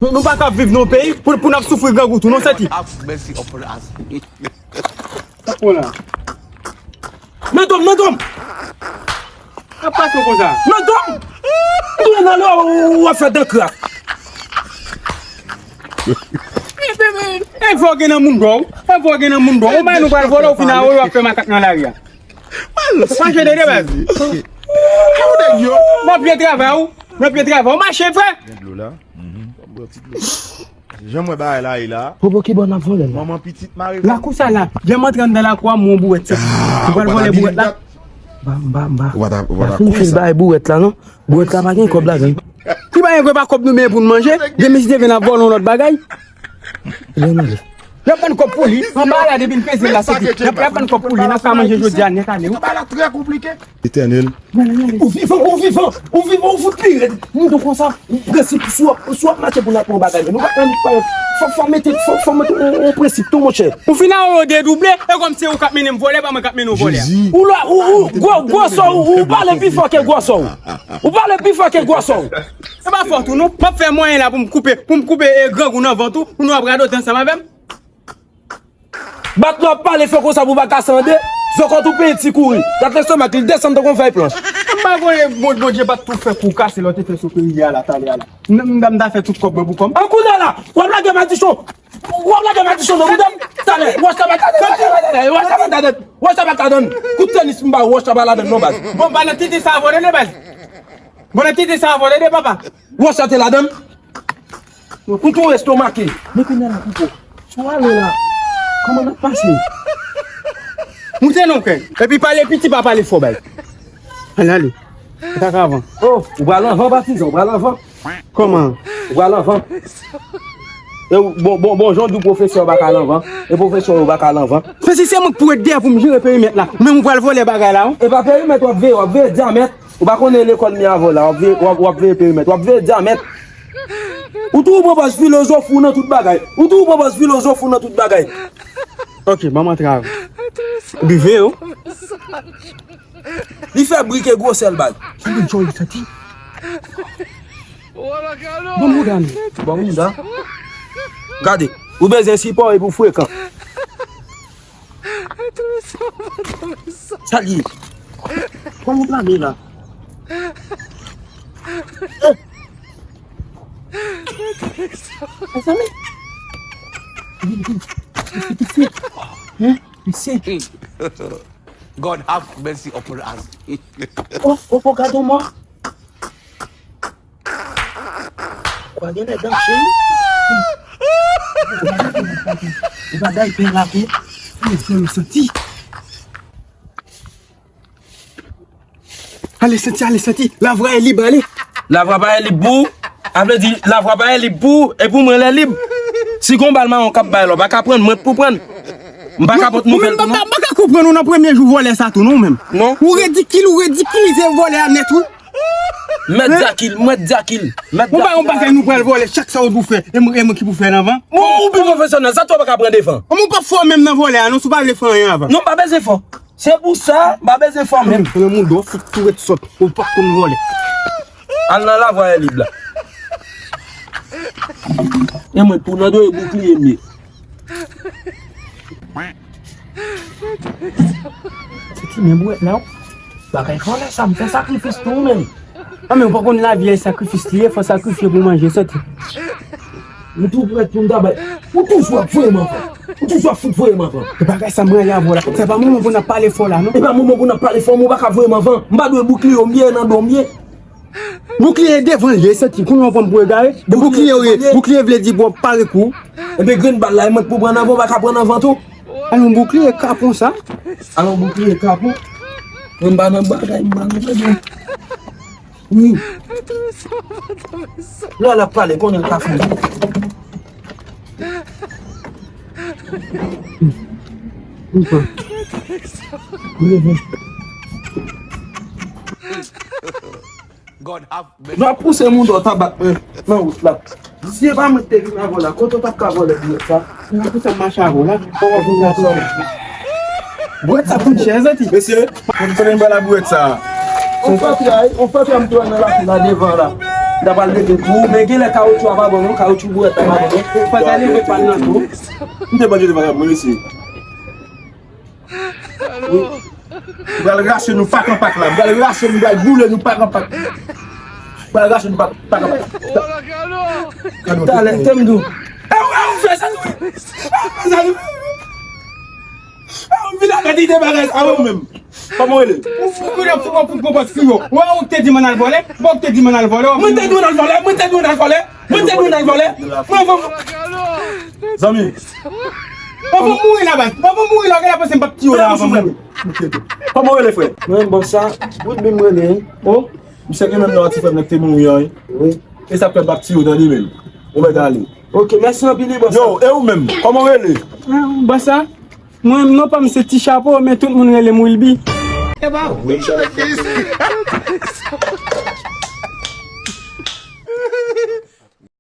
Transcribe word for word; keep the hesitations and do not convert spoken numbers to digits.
Nou, nou pa ka viv nan yon peyi pou, pou n ap soufri grangou tou, non, santi. Nan dòm, nan dòm! Ap pase w konsa. Nan dòm! Mwen nan lò, w ap fè dan krak. E, e, e, e vògè nan moun dò, e vògè nan moun dò. Ou bay nou pral vòlè, ou fin a w ap fè makak nan lari a. Mache de de baz. Nan pye travay ou, nan pye travay ou, mache frè. Gen dlo la. Jan m wè bagay la ye la. Popo ki bò n ap vòlè la? Manman pitit mare. Lakou sa la, lè m antre anndan lakou a, m wè yon bouwèt soti. M pral vòlè bouwèt la. Ba, ba, ba. La fin fil bagay bouwèt la non. Bouwèt la pa gen kòb ladan. Ki pa gen kòb, pa kòb nou men pou n manje. Demen si te vin ap vòlè yon lòt bagay. Lè n ale. Y ap ban kòb pou li. Anba la depi n peze l la soti. Y ap, y ap ban kòb pou li. N ap ka manje jodi a nèt ale wi. Bagay la trè konplike. Etènèl. Ou vivan, ou vivan, ou vivan, ou fout pi rèd. Moun tou konsa, ou prensip, si w ap, si w ap mache pou n ap pran yon bagay, men nou pa pran, fò, fò mete, fò, fò mete yon, yon prensip tou, monchè. Ou fin a w dedouble, e kòm se ou k ap mennen m vòlè, pa mwen k ap mennen w vòlè a. Ou la, ou, ou, gwo, gwo sò, ou, ou pale pi fò ke gwo sò. Ou pale pi fò ke gwo sò. E pa fòt ou non, m ap fè mwayen la pou m koupe, pou m koupe, e, grangou nan vant ou, pou nou ap radote ansanm avè m. Bat lè w ap pale fè konsa pou w pa kase an de. Zòkòt ou penyen ti kouri. Gad lestomak li desann tankou yon fèy planch. M pa konnen Bon- Bondye pa t tou fè kou kase lè w te fè sou peyi a la talè a la. M m ta fè tout kòb mwen pou kò m. An kounye a la, w ap lage madichon. W ap lage madichon nan bouda m. Talè, wòch la pa t ladann. Wòch la pa t ladann. Wòch la pa t ladann. Kout tenis m ba wòch la pa ladann non baz. Bon, ba nan tete sa a vòlè de baz. Bon, nan tete sa a vòlè de papa. Wòch la te ladann. Ou tou estomake. Men kounye a la, Pipo, si w ale la, kòman n ap pase? Moute non, frè. Epi pale piti, pa pale fò, bay. Ann ale. Atake avan. Oh, ou pral anvan, patizan, ou pral anvan. Kòman? Ou pral anvan. E ou, bon, bon, bon, jan w di pwofesè yo pa ka al anvan. E pwofesè yo pa ka al anvan. Se si se mwen k pou ret dèyè pou m jere perimèt la. Men mwen pral vòlè bagay la, wi. E pa perimèt w ap veye, w ap veye dyamèt. Ou pa konnen lekòl mi avè w la, w ap veye, w ap, w ap veye perimèt, w ap veye dyamèt. Ou toujou pran pòz filozof ou nan tout bagay. Ou toujou pran pòz filozof ou nan tout bagay. Ok, ban m antre avè w. Epi veye w. Li fè bri ke gwosè l bay. Sa moun jòl santi. Bon mouda nou. Bon mouda. Gade, ou bezwen sipò epi w frekan. Sa l ye? Kòman w plane la? Eh! Mezanmi! Vin, vin. Vin, vin, vin. Hein? Mesye. God have mercy upon us. Oh, oh, oh, gade yon mò. Kwa gen lè danse wi. Ou pa day pè la tou. Ou fè m santi. Ale santi, ale santi. Lavwa e lib, ale. Lavwa pa e lib pou ou. A vle di, lavwa pa e lib pou ou. E pou mwen lè lib. Si gon bal mawon k ap bay la, ou pa ka pran, mwen pou pran. M pa ka pot nouvèl tou non. M pa ka konprann ou nan premye jou vòlè sa tou non, ou menm. Non. Ou redikil, ou redikilize vòlè a nèt wi. Mèt Zakil, mèt Zakil, mèt Zakil. Ou pa yon bagay nou pral vòlè, chak sa ou pou fè, e mwen, e mwen ki pou fè l anvan. Bon, ou pi pwofesyonèl, sa tou pa ka pran devan. Mwen pa fò menm nan vòlè a non, si w pa vle fè anyen avan. Non, pa bezwen fò. Se pou sa, pa bezwen fò menm. Nan moun dò, fout tou ret sòt, ou pa konn vòlè. Al nan lavwa e lib la. E mwen tou nan dwe boukliye m ye. Se ti men bwèt la wi. Bagay vòlè sa, m fè sakrifis pou ou menm. An men ou pa konn lavi a e sakrifis li ye, fò sakrifye pou manje, santi. M tou prèt pou m ta bay. Ou toujou ap voye m anvan. Ou toujou ap fout voye m anvan. E bagay sa m rayi avè w la. Se pa moman pou n ap pale fò la non. E pa moman pou n ap pale fò, men ou pa ka voye m anvan. M pa dwe boukliye w, m ye nan do m ye. Boukliye devan l ye, santi, kounye a w pran m pou egare. Boukliye w ye, boukliye vle di bon, pare kou. Ebyen grenn bal la, e mwen k pou pran nan van, ou pa ka pran nan van tou. Al yon boukliye kapon sa. Al yon boukliye kapon. Mwen m pa nan bagay, m pa nan bagay. Wi. Lè l ap pale, konnen l ka fè. God have mercy. Nou ap pouse moun dò ta bat mwen nan wout la. Si se pa mwen ki te vin avè w la, kote w t ap ka vòlè biyè sa? Se pa pou sa m mache avè w la. Kòman pou w mache avè w? Bwèt sa kout chè, santi. Mesye, kote, kote m ba la bwèt sa? On fatra, on fatra m te wè nan lakou la devan la. M ta pral leve tou, men genlè kawotchou a pa bon non, kawotchou bourèt la pa bon non. Fò ta leve pa nan tou. M te ban de vagabon, mesye. Wi. M pral rache nou pak an pak la. M pral rache nou, m pral boule nou pak an pak. M pral rache nou pak, pak an pak. Talè, te m di w. E ou, e ou fè sa tou. E ou fè sa tou. E ou vin avè di de bagay sa ou menm. Kòman w rele? Ou fou, ou fou, ou fou, ou fou, ou fou, ou fou. Wè, ou te di m ann al vòlè. Bon, ou te di m ann al vòlè. Mwen te di w ann al vòlè. Mwen te di w ann al vòlè. Mwen te di w ann al vòlè. Mwen, mwen, zanmi. Mwen, mwen mouri la, baz. Mwen, mwen mouri la. Gade, panse m p ap tiye w la, mwen, mwen. Kòman w rele, frè? Mwen, bòs sa, Woodby m rele, wi. O, misye ki menm nan ti frè m nan ki te mouri an, wi. Wi. E sa k fè m p ap tiye w, tande, men. Ou mèt ale. Ok, mèsi anpil, wi, bòs sa. Yo, e ou menm? Kòman w rele? Ah, bòs sa? Mwen, non pa m se Ti Chapo, men tout moun rele m Wilby. E pa vre.